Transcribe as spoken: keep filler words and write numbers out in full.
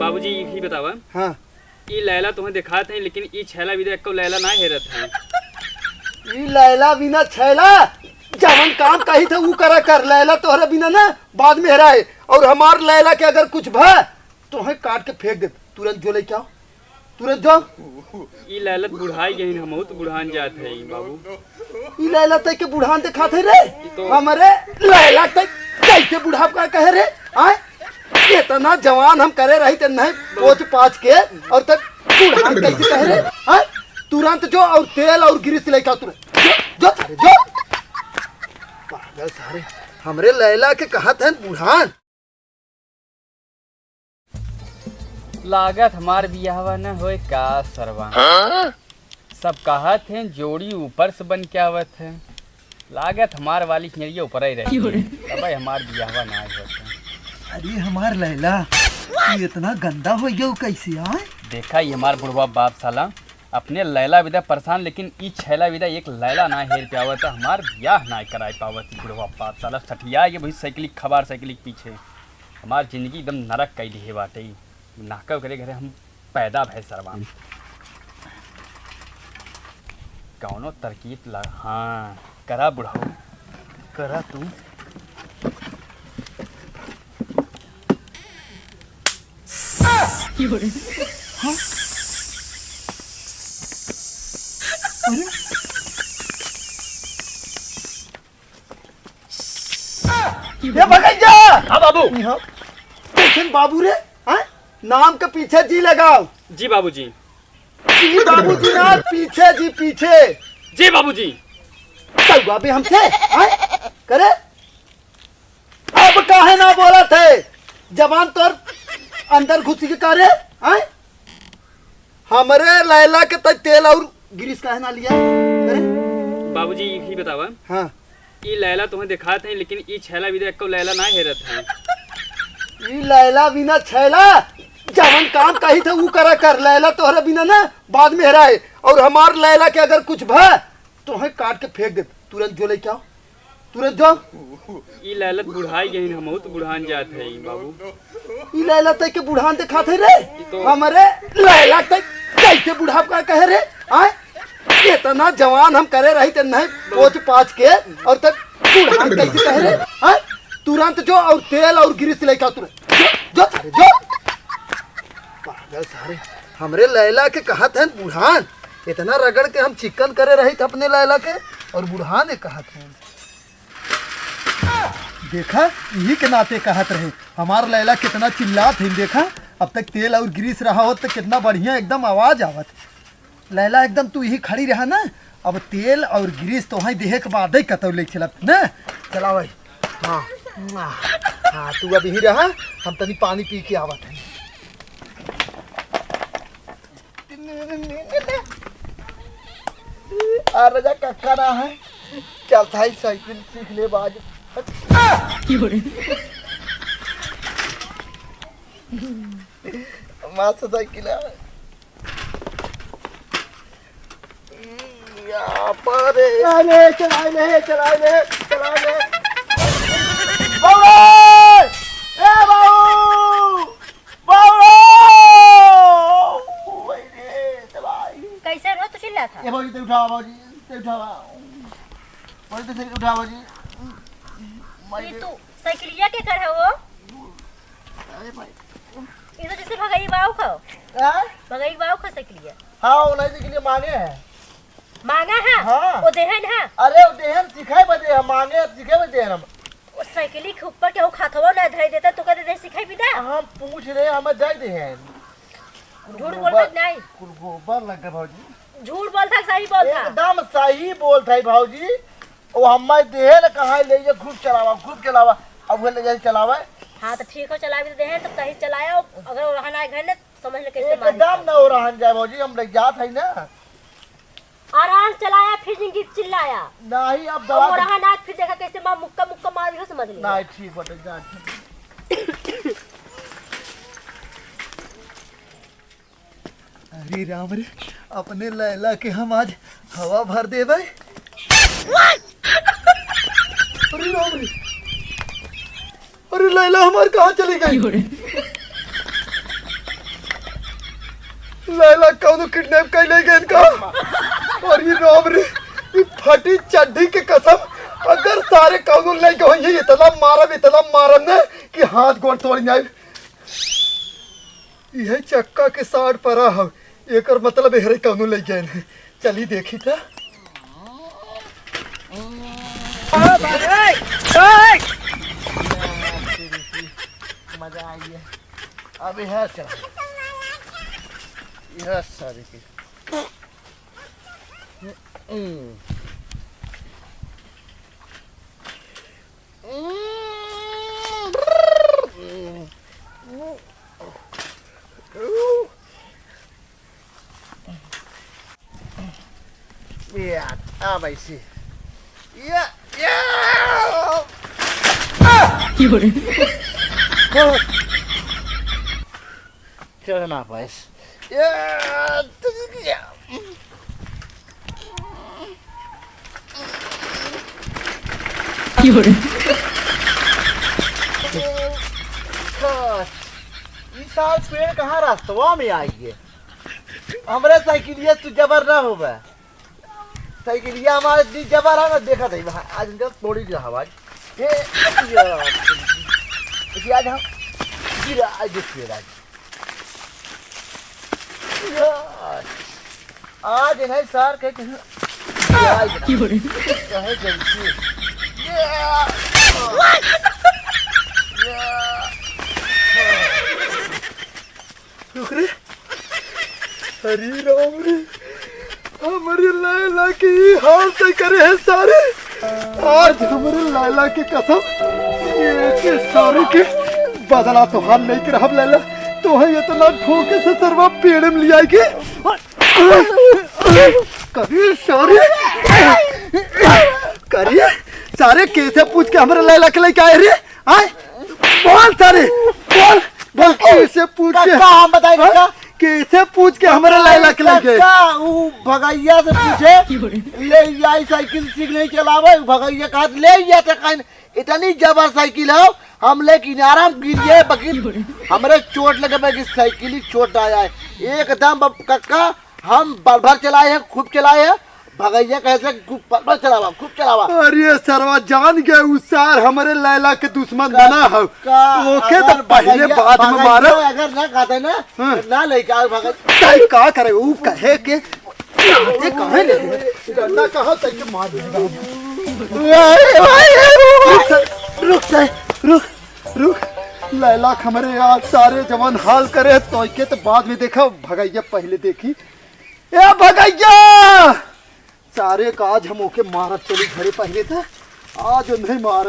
बाबूजी, ई बतावा। हाँ। ई लैला तोहे देखात है, लेकिन ई छैला बिना एक्को लैला ना हेरत है। ई लैला बिना छैला, जवन काम कही थे ऊ करा कर। लैला तोहरे बिना ना बाद में हेराए, और हमार लैला के अगर कुछ भा, तोहे काट के फेंक दे। तुरंत जो लेके आओ, तुरंत जो। ई लैला त बुढ़ाई गई, हम बहुत बुढ़ान जात है बाबू। ई लैला तय के बुढ़ान दिखात है रे। ई तो हमरे लैला तय कैसे बुढ़ाप का कहे रे? आए, इतना जवान हम करे रही ते नहीं पोछ पाछ के, और तक बुढ़ान कैसे कहे रे? आए, तुरंत जो और तेल और गिरीस लेके आओ तुरंत। जो, जो सारे, जो। पागल सारे, हमरे लैला के कहत हैं बुढ़ान। लागत हमार बियाहवा न होए का सरवा। हाँ? सब कहत हैं जोड़ी ऊपर से बन के आवत है। लागत हमार वाली सिंहरिया ऊपर ही रही। क्यों रे? तबे हमार बियाहवा ना होत है। अरे हमार लैला, तू इतना गंदा हो गया कैसे आए? देखा ही हमार बुढ़वा बाप साला, अपने लैला बिदा परेशान, लेकिन ई छैला बिदा एक लैला ना हेर पावत, हमार बियाह ना कराए पावत। ई बुढ़वा बाप साला सठिया के वही साइकिल खबार साइकिल के पीछे। हमार जिंदगी एकदम नरक कई दिहे बाटे। नाका ओकरे घरे हम पैदा भय सरवा। कौनो तरकीब ला, हाँ, करा बुढ़ऊ, करा तू। हाँ? अरे? ये भगैया! हाँ बाबू। यहाँ। कैसन बाबू रे? हाँ? नाम के पीछे जी लगाओ। जी बाबूजी। जी बाबूजी ना, पीछे जी, पीछे। जी बाबूजी। कौआ भी हमसे, हाँ? करे? अब काहे ना बोलत है? जबान तोर अंदर घुसी के का रे? हाँ? हमरे लैला के तय तेल और गिरीस काहे ना लिया? करे? बाबूजी, ई बतावा। हाँ। ई लैला तोहे देखात है, लेकिन ई छैला बिना एक्को लैला ना हेरत है। ई लैला बिना छैला, जवन काम कही थे ऊ करा कर। लैला तोहरे बिना ना बाद में हेराए, और हमार लैला के अगर कुछ भा, तोहे काट के फेंक दे। तुरंत जो लेके आओ, तुरंत जो। ई लैला त बुढ़ाई गई, हम बहुत बुढ़ान जात है बाबू। ई लैला तय के बुढ़ान दिखात है रे। ई तो हमरे लैला तय कैसे बुढ़ाप का कहे रे? आए, इतना जवान हम करे रही ते नहीं पोछ पाछ के, और तक बुढ़ान कैसे कहे रे? आए, तुरंत जो और तेल और गिरीस लेके आओ तुरंत। जो, जो सारे, जो। पागल सारे, हमरे लैला के कहत हैं बुढ़ान। इतना रगड़ के हम चिकन करे रही थे अपने लैला के, और बुढ़ान ये कहत हैं। देखा, यही के नाते कहत रहे, हमार लैला कितना चिल्लात है। देखा, अब तक तेल और गिरीस रहा होत तो कितना बढ़िया एकदम आवाज आवत। लैला, एकदम तू यही खड़ी रहा ना, अब तेल और गिरीस तोहई देहे के बादे कतौ ले चलब ना। चला भाई। हाँ, हाँ, तू अब यही रहा, हम तनी पानी पी के आवत है। आ राजा कक्का ना है, चल थाई साइकिल सीख ले बाज। मस्त साइकिल है। या पर अरे चला ले, चला ले, चला ले। बाबू! ए बाबू! बाबू! वही रे, चला आई। कैसे रो तू चिल्ला था? ए भौजी, ते उठावा भौजी, ते उठावा। भौजी, ते उठावा भौजी। माई ये रे। तू साइकिलिया के कर है वो? अरे भाई। ये तो जैसे भगाई बाऊ खाओ। हाँ? भगाई बाऊ खा साइकिलिया। हाँ, वो नहीं साइकिलिया मांगे है। मांगा है? हाँ। वो देहन है? अरे, वो देहन सिखाए बदे हम मांगे, सिखाए बदे हम। वो साइकिल के ऊपर के वो खाथवा ना धरे देता, तो कहते दे सिखाई भी दा। हम पूछ रहे, हमें दे दे हैं। झूठ बोलता कि नहीं? कुल गोबर लग गए भौजी। झूठ बोलता कि सही बोलता? एकदम सही बोलता है भौजी। वो हमें देहन कहाँ ले जे खूब चलावा, खूब चलावा। अब वो ले जाए चलावे। हाँ, तो ठीक हो, चलावे तो देहन, तो कहीं चलाया, अगर वो रहना है घर में, समझ ले कैसे मारी एकदम था। न हो रहन जाए भौजी, हम ले जात है ना। आराम चलाया, फिर जिंदगी चिल्लाया। नहीं, अब अब दवा वो रहा ना, फिर देखा कैसे माँ मुक्का मुक्का मार दियो, समझ लिया। नहीं, ठीक बटे, जा, ठीक। अरे राम रे, अपने लैला के हम आज हवा भर देबै। अरे राम रे, अरे लैला हमार कहाँ चली गई? क्यों रे? लैला कौनो किडनैप कर ले गए इनका। अरे राम रे, ये फटी चड्डी के कसम, अगर सारे कौनो ले गए होइहैं, इतना मारब, इतना मारब ने कि हाथ गोड़ तोड़ जाए। यही चक्का के साड़ परा हौ, एकर मतलब एहरे कौनो ले गए हैं। चली देखी त। मजा आई है। अब यह चला, यह सारे के। या, अब ऐसे। या, या। चढ़ ना पाइस। या, या। ई साल पेड़ कहाँ रास्तवा में आई है? हमरे साइकिलिया तू जबर ना होबे। साइकिलिया हमारे दी जबर है ना, देखा था आज इनका तोड़ी दिया हवा। ये, ये, ये आज हम गिरा, आज देखिए आज। ये, आज इन्हें सार के कहीं आज की हो रही? कहे गलती। ये, ये, रुक रे। अरे राम रे, हमरे लैला के ई हाल तय करे है सारे। आज हमरे लैला के कसम, ये के सारे के बदला तोहार लेके रहब लैला। तोहे इतना ठोके से सरवा पेड़ में लियाई के। करे सारे, करे सारे, कैसे पूछ के हमरे लैला के लेके आए रे? आए? बोल सारे, बोल, बोल, कैसे पूछ के? का, का हम बताए हाँ? का? कैसे पूछ के हमरे लैला के लेके? का, ऊ भगैया से पूछे, ले आई साइकिल सीख नहीं चलावे, ऊ भगैया कहा ले आई, तो कहीं इतनी जबर साइकिल हो, हम ले किनारा में गिर गए, बकिन हमरे चोट लगे, बकिन साइकिल ही चोट आया है। एकदम अब कक्का, हम बड़ भर चलाए हैं, खूब चलाए हैं, भगैया कहे से खूब बड़ भर चलावा, खूब चलावा। अरे सरवा जान गए, उ सार हमरे लैला के दुश्मन का, बना हो। का, ओके तो अगर पहले भगैया, बाद में भगैया मारो। अगर ना खाते ना, हाँ। तो ना लेके आओ भगैया। तै का करे, उ कहे के, ये कहे ले, डंडा कहा तै के मार देगा। रुक सर, रुक सर, रुक, रुक। लैला हमरे आज सारे जवान हाल करे, तो के तो बाद में देखा, भगैया पहले देखी। ए भगैया! सारे का आज हम ओके मारत चली घरे पहले था, आज नहीं मारत।